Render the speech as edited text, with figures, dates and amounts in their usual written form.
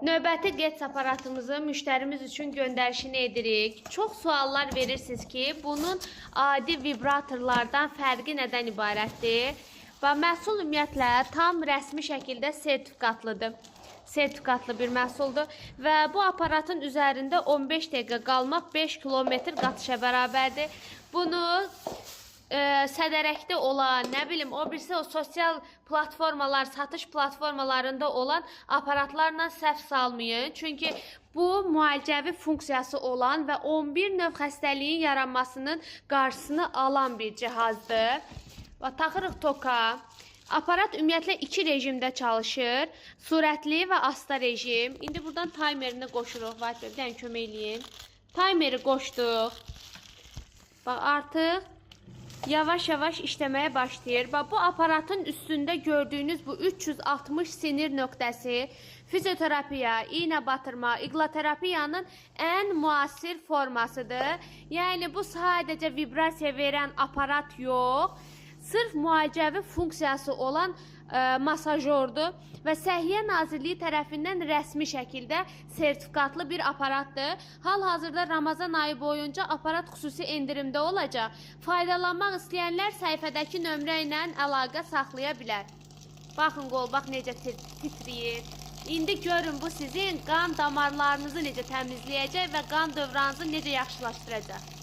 Növbəti Getz aparatımızı müştərimiz üçün göndərişini edirik. Çox suallar verirsiniz ki, bunun adi vibratorlardan fərqi nədən ibarətdir? Və məhsul ümumiyyətlə tam rəsmi şəkildə sertifikatlıdır. Sertifikatlı bir məhsuldur və bu aparatın üzərində 15 dəqiqə qalmaq 5 kilometr qatışa bərabərdir. Bunu sədərəkdə olan, nə bilim, o birisi o sosial platformalar, satış platformalarında olan aparatlarla səhv salmayın. Çünki bu müalicəvi funksiyası olan və 11 növ xəstəliyin yaranmasının qarşısını alan bir cihazdır. Və taxırıq toka. Aparat ümumiyyətlə iki rejimdə çalışır. Sürətli və asta rejim. İndi buradan taymerini qoşuruq. Vahid bəy, bir dənə kömək eləyin. Taymeri qoşduq. Bax, artıq yavaş-yavaş işləməyə başlayır. Bax, bu aparatın üstündə gördüyünüz bu 360 sinir nöqtəsi fizioterapiya, iynə batırma, iqloterapiyanın ən müasir formasıdır. Yəni bu sadəcə vibrasiya verən aparat yox, sırf müalicəvi funksiyası olan masajordur və Səhiyyə Nazirliyi tərəfindən rəsmi şəkildə sertifikatlı bir aparatdır. Hal-hazırda Ramazan ayı boyunca aparat xüsusi endirimdə olacaq. Faydalanmaq istəyənlər səhifədəki nömrə ilə əlaqə saxlaya bilər. Baxın qolbaq necə titrəyir. İndi görün bu sizin qan damarlarınızı necə təmizləyəcək və qan dövranınızı necə yaxşılaşdıracaq.